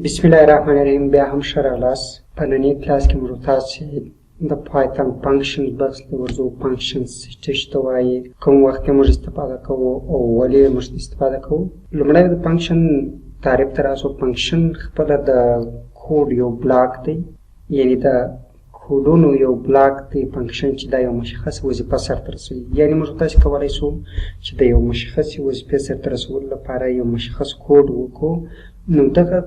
بسم الله الرحمن الرحیم. بیا هم ښه راغلاست. په نني کلاس کې موږ تاسې د پایتون functions بحث ته ورځو. Functions څه شي ته وایي، کوم وخت یې موږ استفاده کوو او ولې موږ استفاده کوو. لومړی د function تعریف ته راسو. Function خپله د کوډ یو block دی، یعنی د کوډونو یو block دی function، چې دا یو مشخص وظیفه سرته رسوي. یعنی موږ تاسې کولی شو چې د یو مشخصې وظیفې سرته رسولو لپاره یو مشخص کوډ وکړو، نو دغه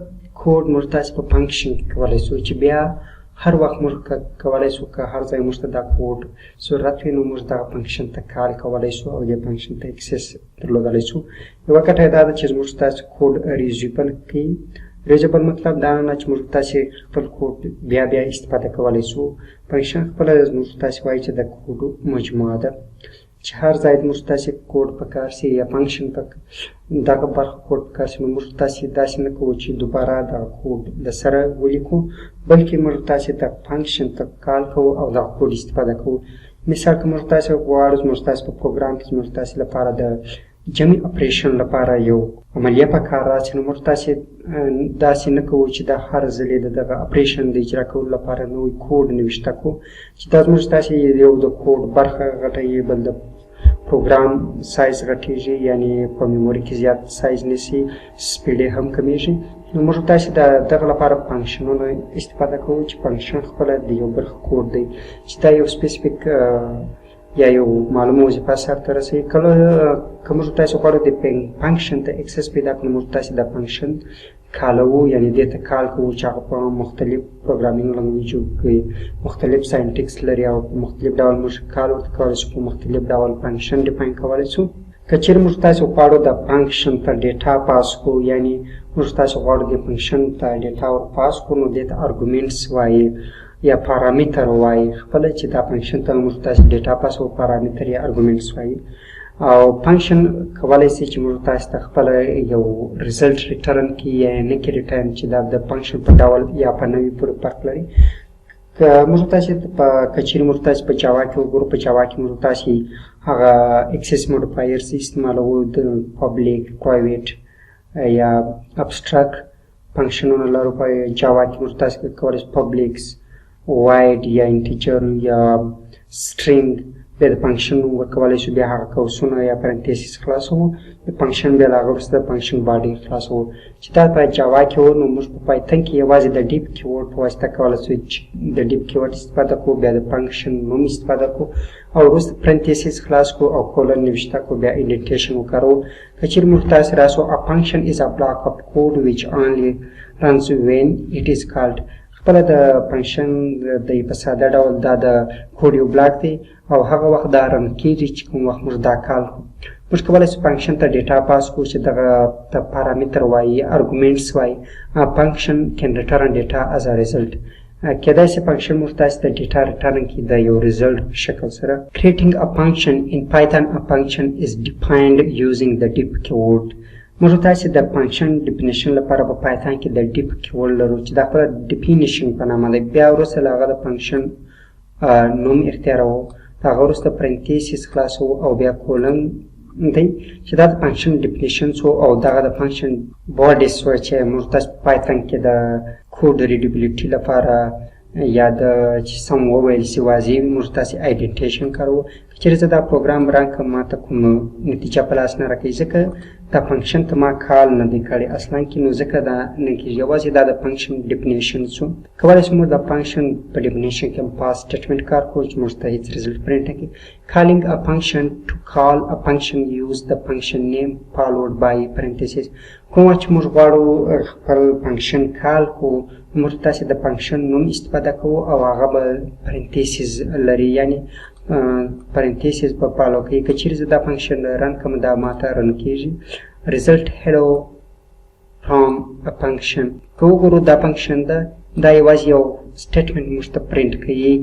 کوډ موږ تاسې په function کې کولی شو چې بیا هر وخت موږ کولی شو که هر ځای موږ ته دا کوډ ضرورت وي، نو موږ دغه function ته call کولی شو او دې function ته access درلودلی شو. یوه ګټه یې دا ده چې زموږ تاسې کوډ reusable کوي. Reusable مطلب دا نه چې موږ تاسې خپل کوډ بیا بیا استفاده کولی شو. Function خپله زموږ تاسې وایي چې د کوډ مجموعه ده چې هر ځای موږ تاسې کوډ پکار سي یا function په دغه برخه کوډ پکار سي، نو موږ تاسې داسې نه کوو چې دوباره دغه کوډ له سره ولیکو، بلکې موږ تاسې د function ته call کوو او دغه کوډ استفاده کوو. مثال که موږ تاسې غواړو زموږ تاسې په پروګرام کې زموږ تاسې لپاره د جمع operation لپاره یو عملیه په کار راسي، نو موږ تاسې داسې نه کوو چې د هر ځلې د دغه operation د اجرا کولو لپاره نوی کوډ نوشته کوو، چې دا زموږ تاسې یو د کوډ برخه غټوي، بل د پروګرام سایز غټیږي، یعنی په memory کې زیات سایز نیسي، speed یې هم کمیږي. نو موږ تاسې د دغه لپاره function ونه استفاده کوو چې function خپله د یو برخه کوډ دی چې دا یو specific یا یو معلومه وظیفه سرته رسوي. کله که موږ تاسې غواړو د function ته access پیدا کړو، موږ تاسې د function call وو، یعنی دې ته call کوو چې هغه په مختلف programming language کې مختلف syntax لري او په مختلف ډول موږ call ورته کولی شو، په مختلف ډول function define کولی شو. که چیرې موږ تاسې غواړو د function ته data pass کړو، یعنی موږ تاسې غواړو د function ته data ور pass کړو، نو دې ته arguments وایي یا پارامیتر وایي. خپله چې دا function ته موږ تاسې data pass او پارامیتر یا arguments وایي. او function کولی شي چې موږ تاسې ته خپله یو result return کړي یا نه کړي return، چې دا د function په ډول یا په نوع پورې فرق لري. که موږ تاسې په که چیرې موږ تاسې په جاوا کې وګورو، په جاوا کې موږ تاسې هغه access modifiers استعمالوو، د public، private یا abstract function ونه لرو. په جاوا کې موږ تاسې کولی شو public void یا integer یا string، بیا د function نوم ورکولی شو، بیا هغه قوسونه یا parenthesis خلاصوو، د function بیا له هغه وروسته د function body خلاصوو، چې دا په جاوا کې و. نو موږ په پایتون کې یوازې د def keyword په واسطه کولی شو چې د def keyword استفاده کوو، بیا د function نوم استفاده کوو او وروسته parenthesis خلاص کړو او colon نوشته کړو، بیا indentation وکاروو. که چیرې موږ تاسې راسو، a function is a block of code which only runs when it is called. خپله د function د په ساده ډول دا د کوډ یو block دی او هغه وخت دا run کیږي چې کوم وخت موږ دا call کړو. موږ کولی شو function ته data pass کړو چې دغه ته پارامیتر وایي، arguments وایي. Function can return data as a result. کېدای شي function موږ تاسې ته data return کړي د یو result په شکل سره. Creating a function in Python: a function is defined using the def keyword. موږ تاسې د function definition لپاره په پایتون کې د def keyword لرو چې دا خپله definition په نامه دی. بیا وروسته له هغه د function نوم اختیاروو، د هغه وروسته parenthesis خلاصوو او بیا colon دی چې دا د function definition سو او دغه د function body سو، چې موږ تاسو په پایتون کې د code readability لپاره یا د چې سم وویل سي، واضح وي، موږ تاسې indentation کاروو. که چیرې زه دا پروګرام run کړم، ما ته کوم نتیجه په لاس نه راکوي، ځکه دا function ته ما call نه دی کړی اصلا کې، نو ځکه دا نه کېږي. یوازې دا د function definition سو. کولی شو موږ د function په definition کې هم pass statement کار کوو چې موږ ته هیڅ result print نه کړي. Calling a function: to call a function, use the function name followed by parenthesis. کوم وخت چې موږ غواړو خپل function call کړو، موږ تاسې د function نوم استفاده کوو او هغه به parenthesis لري، یعنی parenthesis به follow کوي. که چیرې زه دا function run کړم، دا ماته run کیږي result hello from a function. که وګورو دا function ده، دا یوازې یو statement موږ ته پرینټ کوي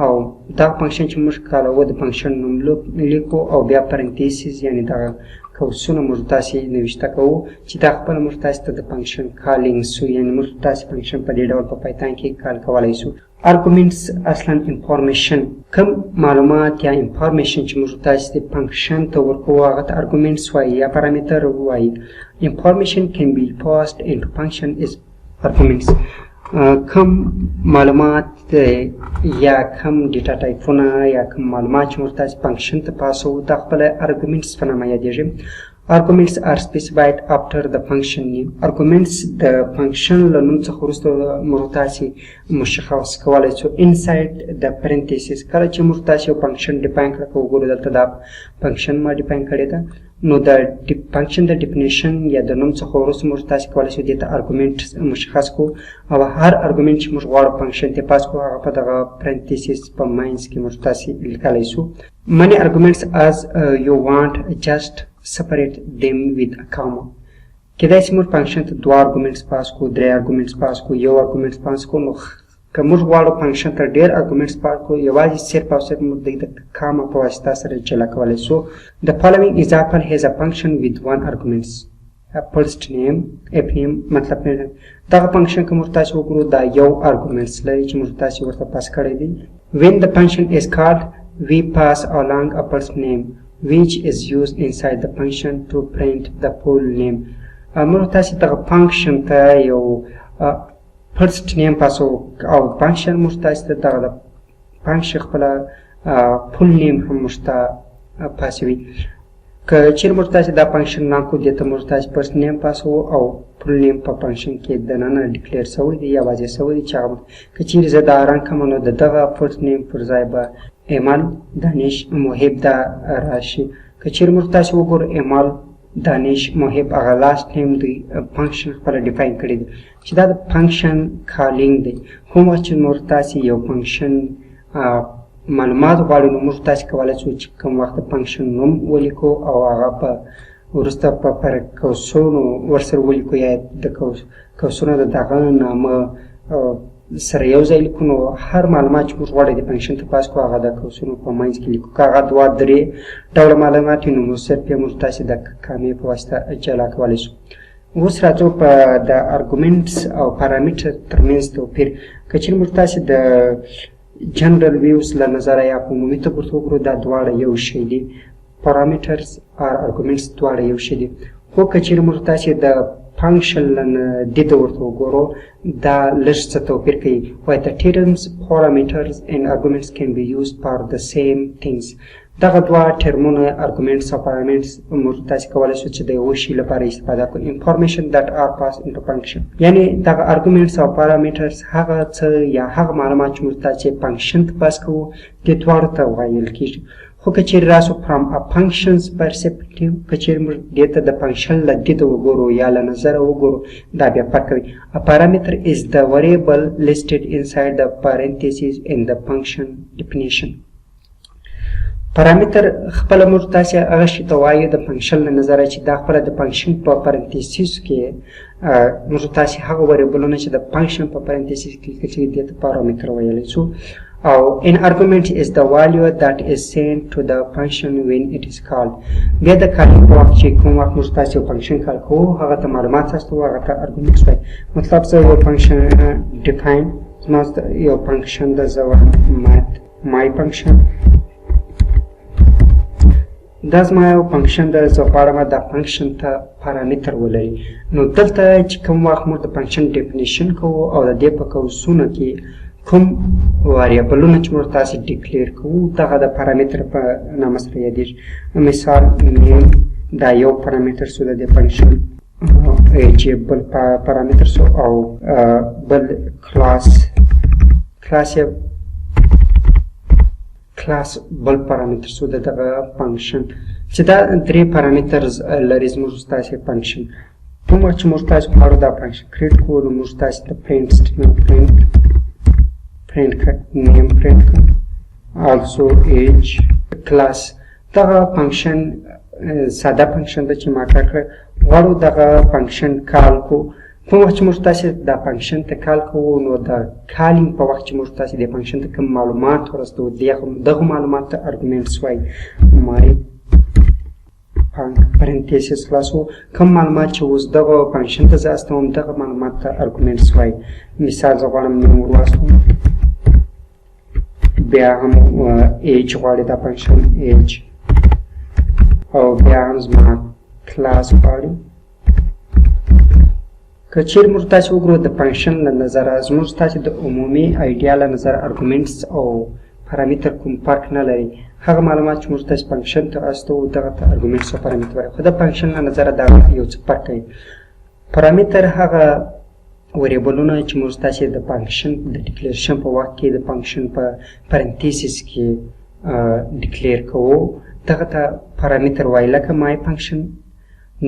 او دا function چې موږ call وو، د function نوم لیکو او بیا parenthesis، یعنی دغه قوسونه موږ تاسې نوشته کوو چې دا خپله موږ تاسې ته د function calling سو، یعنی موږ تاسې function په دې ډول په پایتون کې call کولی سو. Arguments اصلا information، کوم معلومات یا information چې موږ تاسې د function ته ورکوو، هغه ته arguments وایي یا پارامیتر وایي. Information can be passed into function is Arguments کوم معلومات یا کوم data type ونه یا کوم معلومات چې موږ تاسې function ته pass وو، دا خپله arguments په نامه یادېږي. Arguments are specified after the function name. Arguments د function له نوم څخه وروسته موږ تاسې مشخص کولی شو. Inside the parenthesis، کله چې موږ تاسې یو function define کړه، که وګورو دلته دا function ما define کړې ده، نو د function د definition یا د نوم څخه وروسته موږ تاسې کولی شو دې ته argument مشخص کړو، او هر argument چې موږ غواړو function ته pass کړو، هغه په دغه parenthesis په منځ کې موږ تاسې لیکلی شو. Many arguments as you want, just separate them with a comma. کېدای شي موږ function ته دوه arguments pass کړو، درې arguments pass کړو، یو arguments pass کړو. نو که موږ غواړو function ته ډېر arguments pass کړو، یوازې صرف او صرف موږ د کاما په واسطه سره جلا کولی شو. The following example has a function with one arguments, first name, f name. مطلب دغه function که موږ تاسې وګورو، دا یو arguments لري چې موږ تاسې ورته pass کړی دی. When the function is called, we pass along a first name, which is used inside the function to print the full name. موږ تاسې دغه function ته یو first name pass وو، او function موږ تاسې ته دغه د function خپله full name هم موږ ته pass وي. که چیرې موږ تاسې دا function run کړو، دې ته موږ تاسې first name pass وو او full name په function کې دننه declare شوی دی یا واضح شوی دی، چې هغه که چیرې زه دا run کړم، نو د دغه first name پر ځای به ایمل دانش محب دا راشي. که چیرې موږ تاسې وګورو، ایمل دانش محب هغه last name دی function خپله define کړی دی، چې دا د function calling دی. کوم وخت چې موږ تاسې یو function معلومات غواړو، نو موږ تاسې کولی شو چې کوم وخت د function نوم ولیکو او هغه په وروسته په پر قوسونو ورسره ولیکو، یا د قوسونو د دغه نامه سره یو ځای لیکو، نو هر معلومات چې موږ غواړو د function ته pass کړو، هغه د قوسونو په منځ کې لیکو. که هغه دوه درې ډوله معلومات وي، نو صرف یې موږ تاسې د کامې په واسطه جلا کولی شو. اوس راځو په د arguments او پارامیټر ترمنځ توپیر. که چیرې موږ تاسې د general views له نظره یا په عمومي توګه ورته وګورو، دا دواړه یو شی دي. Parameters or arguments دواړه یو شی دي، خو که چیرې موږ تاسې د function له دیده ورته وګورو، دا لږ څه توپیر کوي. وایي the terms parameters and arguments can be used for the same things. دغه دوه term ونه، arguments او parameters، موږ تاسې کولی شو چې د یو شي لپاره استفاده کړو. Information that are passed into function، یعنی دغه arguments او parameters هغه څه یا هغه معلومات چې موږ تاسې function ته pass کوو، دې دواړو ته ویل کیږي. خو که چیرې راسو from a functions perspective، که چیرې موږ دې ته د function له دیده وګورو یا له نظره وګورو، دا بیا فرق کوي. A parameter is the variable listed inside the parentheses in the function definition. Parameter خپله موږ تاسې هغه شي ته وایو د function له نظره چې دا خپله د function په parenthesis کې موږ تاسې هغه variable ونه چې د function په parenthesis کې لیکل شوي، دې ته پارامیتر ویلی شو. او an argument is the value that is sent to the function when it is called. بیا د calling په وخت چې کوم وخت موږ تاسې یو function call کوو، هغه ته معلومات استوو، هغه ته arguments وایي. مطلب زه یو function define، زما یو function د زه وایم math my function. دا زما یو function ده، زه غواړم دا function ته پارامیتر ولري. نو دلته چې کوم وخت موږ د function definition کوو او د دې په قوسونو کې کوم variable ونه چې موږ تاسې declare کوو، دغه د پارامیتر په نامه سره یادېږي. مثال name دا یو پارامیتر سو د دې function، چې بل پارامیتر سو، او بل class، class یې کلاس بل پارامیتر سو د دغه function، چې دا درې parameters لري زموږ ستاسې function. کوم وخت چې موږ تاسې غواړو دا function create کړو، نو موږ تاسې ته print statement print کړ، name print کړ، also age، class. دغه function ساده function ده چې ما کار کړی. غواړو دغه function call کو. کوم وخت چې موږ تاسې دا function ته call کوو، نو د calling په وخت چې موږ تاسې د function ته کوم معلومات ورستو، دغه معلومات ته arguments وایي. My parenthesis خلاصو، کوم معلومات چې اوس دغه function ته زه استوم، دغه معلومات ته arguments وایي. مثال زه غواړم name ور واستوم، بیا هم age غواړي دا function، age، او بیا هم زما کلاس غواړي، که چیرې موږ تاسې وګورو د function له نظره، زموږ تاسې د عمومي idea له نظره arguments او پارامیتر کوم فرق نه لري. هغه معلومات چې موږ تاسې function ته استوو دغه ته arguments او پارامیتر وایي، خو د function له نظره دا یو څه فرق کوي. پارامیتر هغه variable ونه چې موږ تاسې د function د declaration په وخت کې د function په parenthesis کې declare کوو دغه ته پارامیتر وایي، لکه my function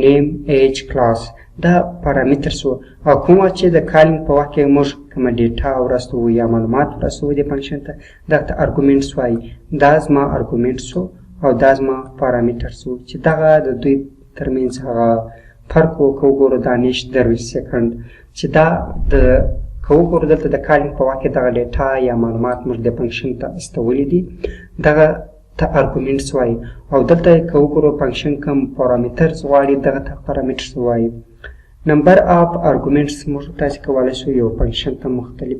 name age class دا پارامیتر سو. او کوم وخت چې د calling په وخت کې موږ کومه data ورستوو یا معلومات ورستوو دې function ته، دغه ته arguments وایي. دا زما argument سو او دا زما پارامیتر سو، چې دغه د دوی ترمنځ هغه فرق و. که وګورو دانش 23 second، چې دا د که وګورو دلته د calling په وخت کې دغه data یا معلومات موږ د function ته استولي دي، دغه ته arguments وایي. او دلته که وګورو function کوم parameters غواړي دغه ته parameters وایي. Number of arguments، موږ تاسې کولی شو یو function ته مختلف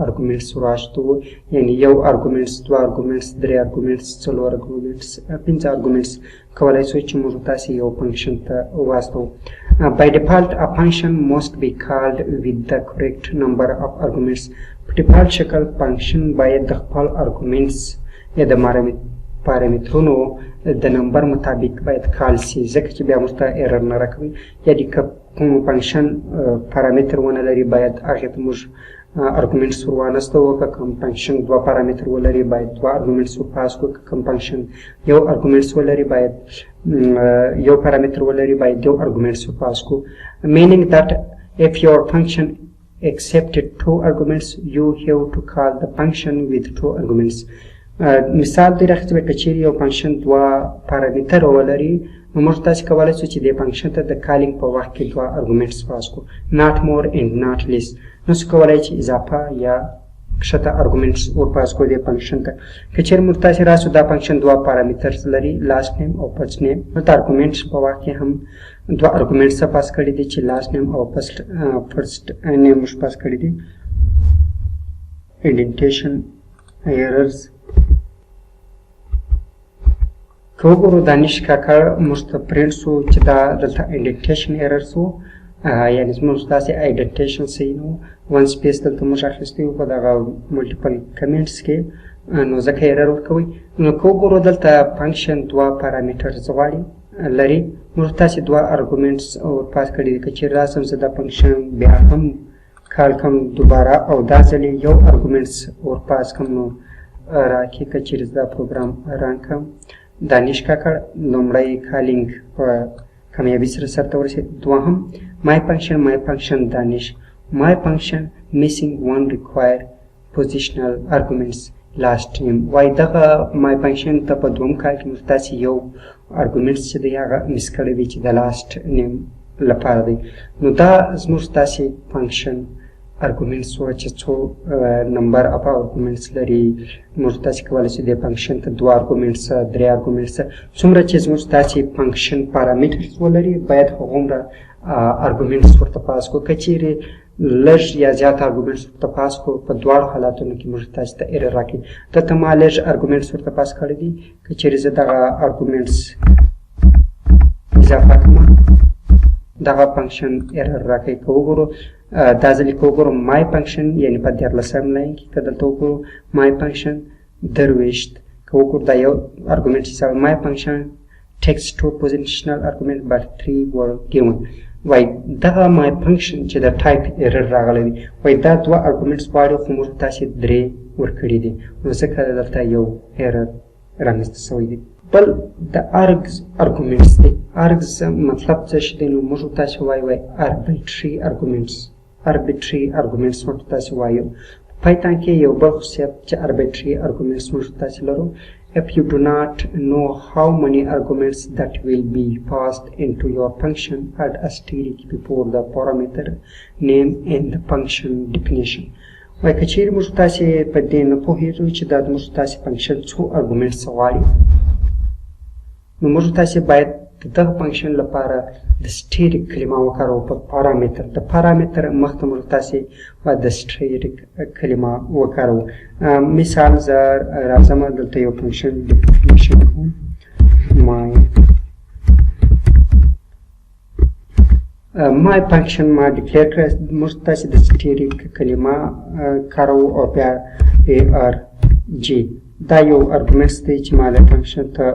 arguments واستوو، یعنی یو arguments، دوه arguments، درې arguments، څلور arguments، پنځه arguments کولی شو چې موږ تاسې یو function ته واستوو. By default, a function must be called with the correct number of arguments. په default شکل function باید د خپل arguments یا د پارامیترونو د number مطابق باید call سي، ځکه چې بیا موږ ته error نه راکوي. یعنی که کوم function پارامیتر ونه لري باید هغې ته موږ arguments ور وانستوو. که کوم function دوه پارامیتر ولري باید دوه arguments ور pass کړو. که کوم function یو arguments ولري باید یو پارامیتر ولري باید یو arguments ور pass کړو. Meaning that if your function accepted two arguments, you have to call the function with two arguments. مثال دی راخیستی که چیرې یو function دوه پارامیتر ولري نو موږ تاسې کولی شو چې دې function ته د calling په وخت کې دوه arguments pass کړو، not more and not less. نسو کولی چې اضافه یا کښته arguments ور pass کړو دې function ته. که چیرې موږ تاسې راسو دا function دوه parameters لري، last name او first name. دلته arguments په وخت کې هم دوه arguments pass کړي دي چې last name او first name موږ pass کړي دي. Indentation errors، که وګورو دانش کاکړ موږ ته پرینټ سو چې دا دلته indentation error سو، یعنی زموږ داسې indentation صحیح نه و، one space دلته موږ اخیستی و په دغه multiple comments کې، نو ځکه error ورکوي. نو که وګورو دلته function دوه parameters غواړي لري، موږ تاسې دوه arguments ور pass کړي دي. که چیرې راسم زه دا function بیا هم call کم دوباره او دا ځلې یو arguments ور pass کم، نو راکې که چیرې زه دا program run کم، دانش کاکړ لومړی calling په کامیابي سره سرته ورسېد. دوهم my function my function دانش my function missing one required positional arguments last name. وای دغه my function ته په دوم call کې موږ تاسې یو arguments چې دی هغه miss کړی دی چې د last name لپاره دی. نو دا زموږ تاسې function arguments و چې څو number of arguments لري. موږ تاسې کولی شو دې function ته دوه arguments، درې arguments، څومره چې زموږ تاسې function parameters ولري باید هغومره arguments ورته pass کړو. که چیرې لږ یا زیات arguments ورته pass کړو په دواړو حالاتونو کې موږ تاسې ته error راکوي. دلته ما لږ arguments ورته pass کړي دي. که چیرې زه دغه arguments اضافه کړم دغه function error راکوي. که وګورو دا ځلې که وګورو my function یعنی په 13 line کې که دلته وګورو my function 23، که وګورو دا یو argument حساب my function takes two positional argument but three were given. وای دغه my function چې د type error راغلی دی، وای دا دوه arguments غواړي خو موږ تاسې درې ورکړي دي، نو ځکه دلته یو error رامنځته شوی دی. بل د args arguments دی. Args مطلب څه شی دی؟ نو موږ تاسې وایو وای arbitrary arguments، arbitrary arguments ورته تاسې وایو. Python کې یو بل خصوصیت چې arbitrary arguments موږ تاسې لرو. If you do not know how many arguments that will be passed into your function, add asterisk before the parameter name in the function definition. وای که چیرې موږ تاسې په دې نه پوهېږو چې دا موږ تاسې function څو arguments غواړي، نو موږ تاسې باید د دغه function لپاره د asterisk کلمه وکاروو په پارامیتر، د پارامیتر مخته موږ تاسې باید د asterisk کلمه وکاروو. مثال زه راځم دلته یو function definition کوم my. My function ما declare کړه، موږ تاسې د asterisk کلمه کاروو او بیا arg. دا یو arguments دی چې ما د function ته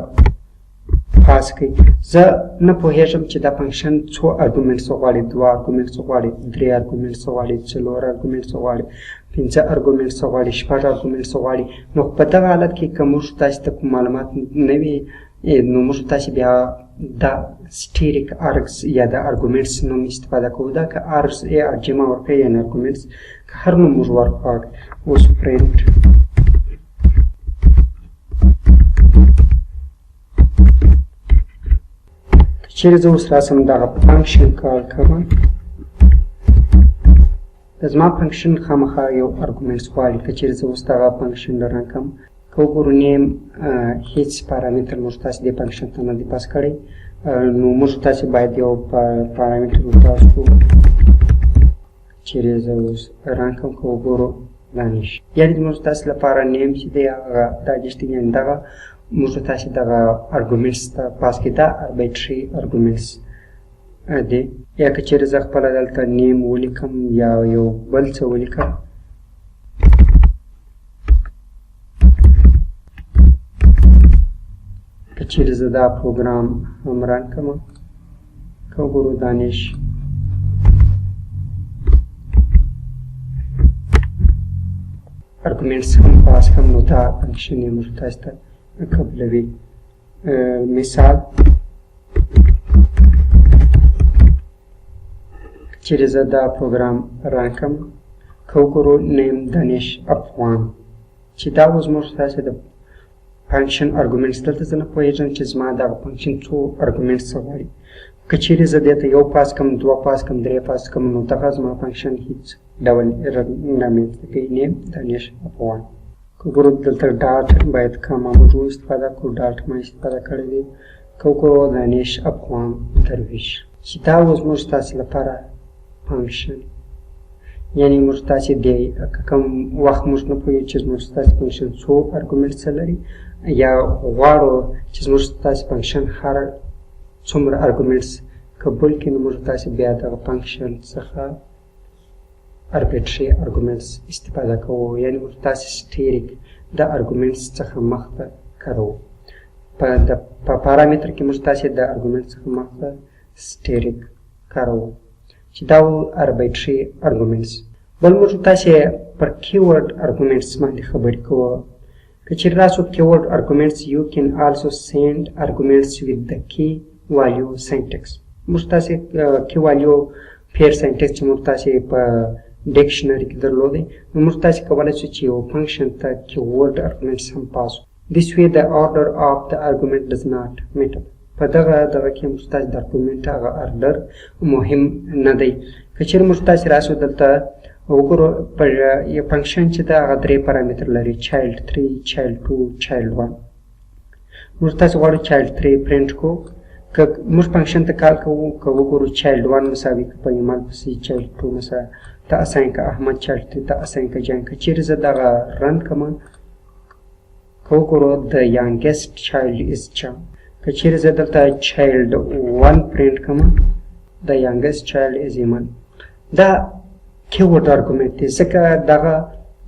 pass کړي. زه نه پوهېږم چې دا function څو arguments غواړي، دوه arguments غواړي، درې arguments غواړي، څلور arguments غواړي، پنځه arguments غواړي، شپږ arguments غواړي. نو په دغه حالت کې که موږ تاسې ته کوم معلومات نه وي، نو موږ تاسې بیا د asterisk args یا د arguments نوم استفاده کوو. دا که args a r g ما ورکړی، یعنې arguments که هر نوم موږ ورکړو. اوس پرینټ چیرې زه اوس راسم دغه function call کوم، د زما function خامخا یو arguments غواړي. که چیرې زه اوس دغه function run کړم، که وګورو name هیڅ پارامتر موږ تاسې دې function ته نه دی pass کړی، نو موږ تاسې باید یو پارامتر ورپاس کړو. چیرې زه اوس run کړم، که وګورو دانش، یعنې موږ تاسې لپاره name چې دی هغه دا دی، یعنې دغه موږ تاسې دغه arguments ته pass کړي، دا arbitrary arguments دی. یا که چیرې زه خپله دلته name ولیکم یا یو بل څه ولیکم، که چیرې زه دا پروګرام هم run کړم، که وګورو دانش arguments هم pass کړم، نو دا function یې موږ تاسې ته قبلوي. مثال چیرې زه دا پروګرام run کړم، که وګورو name دانش افغان، چې دا اوس موږ تاسې د function arguments. دلته زه نه پوهېږم چې زما دغه function څو arguments غواړي. که چیرې زه دې ته یو pass کړم، دوه pass کړم، درې pass کړم، نو دغه زما function هیڅ ډول error نه رامنځته کوي. name دانش افغان. که وګورو دلته dot باید comma موږ استفاده کړو، dot ما استفاده کړی دی. که وګورو دانش افغان درویش، چې دا اوس موږ ستاسې لپاره function، یعنې موږ تاسې دی که کوم وخت موږ نه پوهېږو چې زموږ ستاسې function څو arguments لري، یا غواړو چې زموږ ستاسې function هر څومره arguments قبول کړي، نو موږ تاسې بیا دغه function څخه arbitrary arguments استفاده کوو. یعنې موږ تاسې asterisk د arguments څخه مخته کاروو. په پارامتر کې موږ تاسې د argument څخه مخته asterisk کاروو، چې دا و arbitrary arguments. بل موږ تاسې پر keyword arguments باندې خبرې کوو. که چیرې راسو keyword arguments، you can also send arguments with the key value syntax. موږ تاسې key value pair syntax چې موږ تاسې په dictionary کې درلودی، نو موږ تاسې کولی شو چې یو function ته keyword arguments هم pass. This way the order of the argument does not matter. په دغه دغه کې موږ تاسې د argument هغه order مهم نه دی. که چیرې موږ تاسې راسو دلته وګورو، پر یو function چې ده هغه درې پارامتر لري، child 3، child 2، child 1. موږ تاسې غواړو child 3 پرینټ کړو. که موږ function ته call کوو، که وګورو child 1 مساوي که په ایمل پسې child 2 مساوي ته assign که احمد، child 3 ته assign که جان. که چیرې زه دغه run کړم، که وګورو the youngest child is John. که چیرې زه دلته child 1 پرینټ کړم، the youngest child is ایمن. دا keyword argument دی، ځکه دغه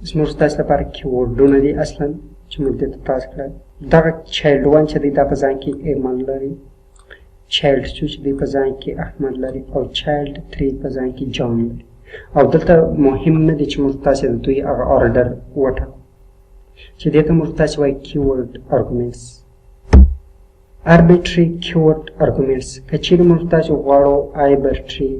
زموږ ستاسې لپاره keyword ونه دي اصلا چې موږ دې ته pass کړل. دغه child 1 چې دی دا په ځان کې ایمن لري، child 2 چې دی په ځان کې احمد لري، او child 3 په ځان کې جان لري. او دلته مهم نه دی چې موږ تاسې د دوی هغه order وټاکو، چې دې ته موږ تاسې وایي keyword arguments، arbitrary keyword arguments. که چیرې موږ تاسې غواړو arbitrary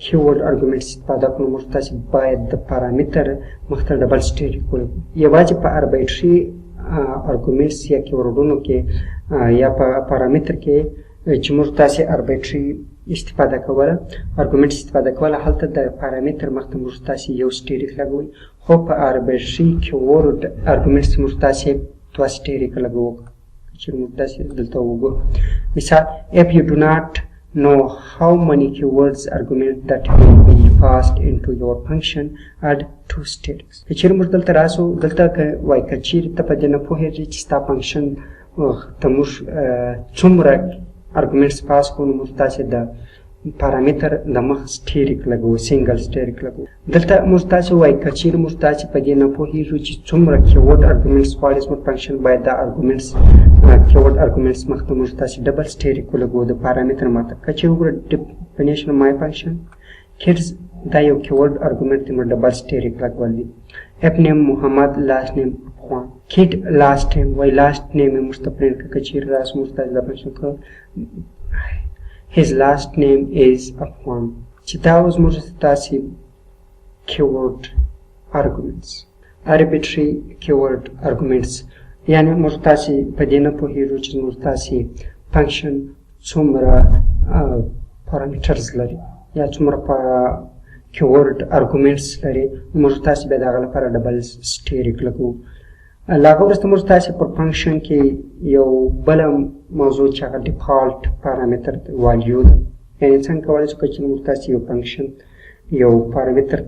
keyword arguments استفاده کړو، موږ تاسې باید د پارامتر مخته double asterisk کړو. یوازې په arbitrary arguments یا keyword ونو کې یا په پارامتر کې چې موږ تاسې arbitrary استفاده کوله، argument استفاده کوله، هلته د پارامتر مخته موږ تاسې یو asterisk لګوئ، خو په arbitrary keyword arguments موږ تاسې دوه asterisk لګوو. چې موږ تاسې دلته وګورو مثال، if you do not know how many keywords argument that will be passed into your function, add two asterisks. که چیرې موږ دلته راسو، دلته که وایي که چیرې ته په دې نه پوهېږې چې ستا function ته موږ څومره arguments pass کړو، نو موږ تاسې د پارامیتر د مخ asterisk لګوو، single asterisk لګوو. دلته موږ تاسې وایي که چیرې موږ تاسې په دې نه پوهېږو چې څومره keyword arguments غواړي زموږ function، باید دا arguments keyword arguments مخ ته موږ تاسې double asterisk ولګوو د پارامیتر مخ ته. که چیرې وګورو definition my function kids، دا یو keyword argument دی، موږ double asterisk لګول دي. F name محمد، last name افغان، kid last name، وایي last name یې موږ ته print کړه. که چیرې راسو موږ تاسې دا function کړو، his last name is افغان، چې دا اوس موږ تاسې keyword arguments، arbitrary keyword arguments، یعنی موږ تاسې په دې نه پوهېږو چې موږ تاسې function څومره parameters لري یا څومره keyword arguments لري، موږ تاسې بیا د هغه لپاره double asterisk لګوو. له هغه وروسته موږ تاسې پر function کې یو بله موضوع چې هغه default parameter value ده، یعنی څنګه کولی شو که چې موږ تاسې یو function یو پارامیتر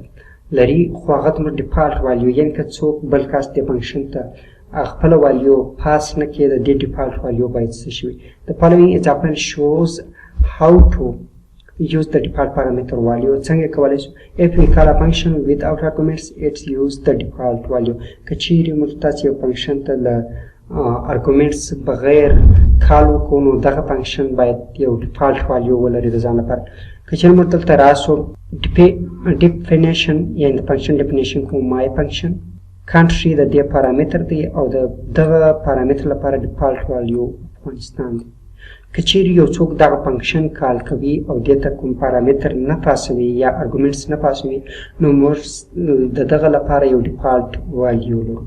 لري خو هغه ته موږ default value، یعنی که څوک بل کس دې function ته خپله value pass نه کړي، د دې default value باید څه شي وي. The following example shows how to use the default parameter value. څنګه کولی شو؟ If we call a function without arguments, it's use the default value. که چیرې موږ تاسې یو function ته له arguments بغیر call وکړو، نو دغه function باید یو default value ولري د ځان لپاره. که چیرې موږ دلته راسو definition، یعنی د function definition کوم، my function country د دې پارامیتر دی او د دغه پارامیتر لپاره default value افغانستان دی. که چیرې یو څوک دغه function call کوي او دې ته کوم پارامیتر نه پاسوي یا arguments نه پاسوي، نو موږ د دغه لپاره یو default value لرو.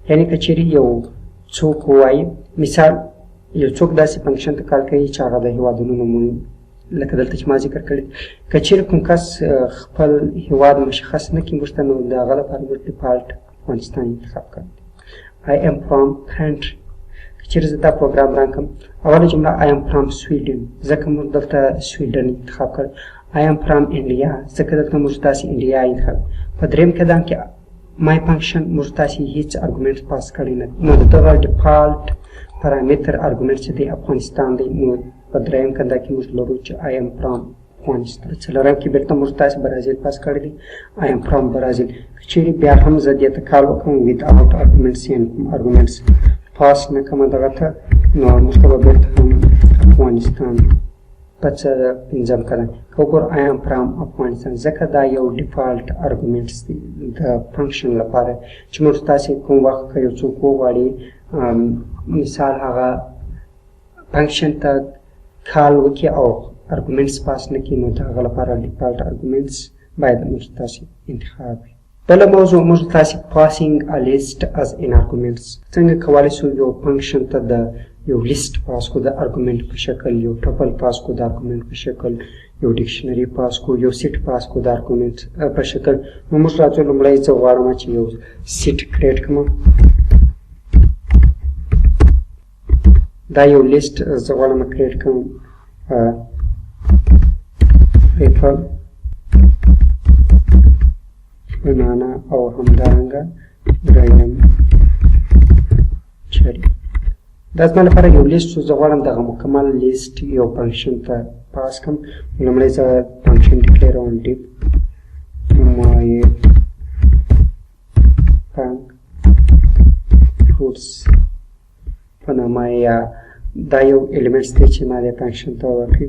یعنی که چیرې یو څوک ووایي، مثال یو څوک داسې function ته call کوي چې هغه د هیوادونو نومونه لکه دلته چې ما ذکر کړي، که چیرې کوم کس خپل هیواد مشخص نه کړي موږ ته، نو د هغه لپاره موږ default افغانستان انتخاب کړی. I am from country. که چیرې زه دا پروګرام run کړم، اوله جمله I am from Sweden، ځکه موږ دلته سویډن انتخاب کړ. I am from India، ځکه دلته موږ تاسې India انتخاب. په دریم قدم کې my function موږ تاسې هیڅ argument pass کړی نه، نو د دغه default parameter argument چې دی افغانستان دی، نو په دریم قدم کې موږ لرو چې I am from افغانستان. څلورم کې بیرته موږ تاسې برازیل pass کړی دی، I am from Brazil. که چیرې بیا هم زه دې ته call وکړم without arguments، یعنی کوم arguments pass نه کړم دغه ته، نو موږ ته به بیرته هم افغانستان. په څه پنځم قدم که وګورو I am from افغانستان، ځکه دا یو default arguments دی د function لپاره چې موږ تاسې کوم وخت که یو څوک وغواړي مثال هغه function ته call وکړي او arguments pass نه کړي، نو د هغه لپاره default arguments باید موږ تاسې انتخاب وي. بله موضوع موږ تاسې passing a list as an arguments، څنګه کولی شو یو function ته د یو list pass کړو د argument په شکل، یو tuple pass کړو د argument په شکل، یو dictionary pass کړو، یو set pass کړو د argument په شکل. نو موږ راځو، لومړی زه غواړم چې یو set create کړم. دا یو لیست زه غواړم create کړم، apple، banana او همدارنګه دریم cherry. دا زما لپاره یو لیست شو. زه غواړم دغه مکمل لیست یو function ته pass کړم. لومړی زه function declare کوم، def my func fruits په نامه، یا دا یو elements دی چې ما دې function ته ورکړي،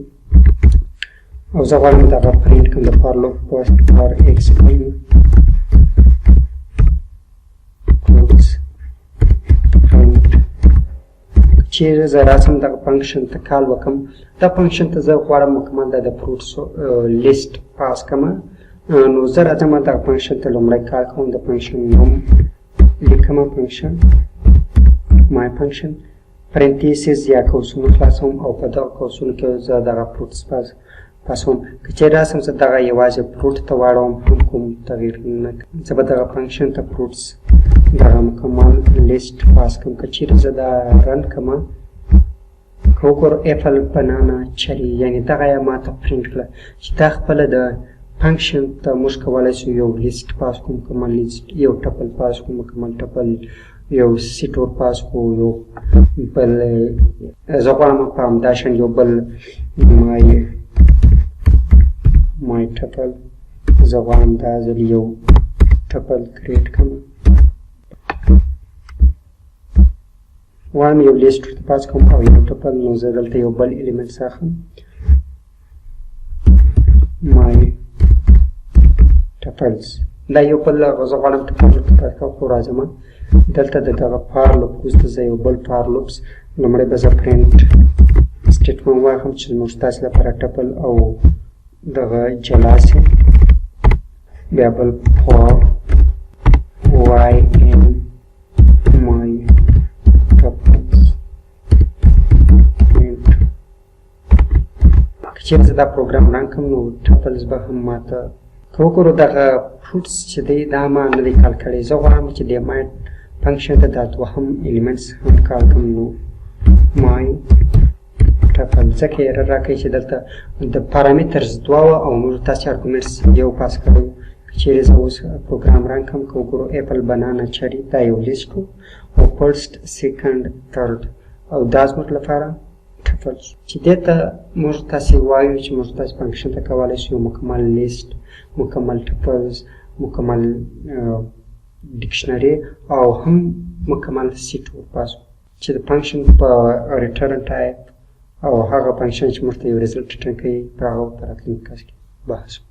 او زه غواړم دغه پرینټ کړم د for loop post for x in fruits print. چیرې زه راسم دغه function ته call وکم، دا function ته زه غواړم مکمل دا د fruits list pass کړم. نو زه راځم دغه function ته لومړی call کوم، د function نوم لیکم، function my function، parenthesis یا قوسونه خلاصوم او په دغه قوسونو کې زه دغه fruits پاسوم. که چیرې راسم زه دغه یوازې fruit ته واړوم هم کوم تغییر نه کوم، زه به دغه function ته fruits دغه مکمل list pass کړم. که چیرې زه دا run کړم، که وګورو apple، banana، cherry، یعنی دغه یې ماته پرینټ کړه چې دا خپله د function ته موږ کولی شو یو list pass کړو، مکمل لیست، یو tuple pass کړو، مکمل tuple، یو set ور pass کړو، یو بل. زه غواړم په همدا شان یو بل my my tuple. زه غواړم دا ځل یو tuple create کړم، غواړم یو لیست ورته pass کوم او یو tuple. نو زه دلته یو بل element اخلم، my tuples. دا یو بل زه غواړم tuple ورته pass کوم، خو راځم دلته د دغه for loop وروسته زه یو بل for loops. لومړی به زه print statement واخلم چې زموږ تاسې لپاره tuple او دغه جلا شي. بیا بل for y in my tuples print. که چېرې زه دا پروګرام run کړم نو tuples به هم ماته که وګورو دغه fruits چې دی دا ما نه دی call کړی. زه غواړم چې د my function ته دا دوهم elements هم call کړم. نو my tuple ځکه error راکوي چې دلته د parameters دوه وه او موږ تاسې arguments یو pass کړی. که چېرې زه اوس پروګرام run کړم، که وګورو apple، banana، cherry، دا یو لیست و او first، second، third او دا زموږ لپاره tuples چې دې ته موږ تاسې وایو چې موږ تاسې function ته کولی شو یو مکمل لیست، مکمل tuples، مکمل dictionary او هم مکمل set ور pass چې د function په return type او هغه function چې موږ ته یو result return کوي، په هغه په راتلونکي کلاس کې بحث وکړو.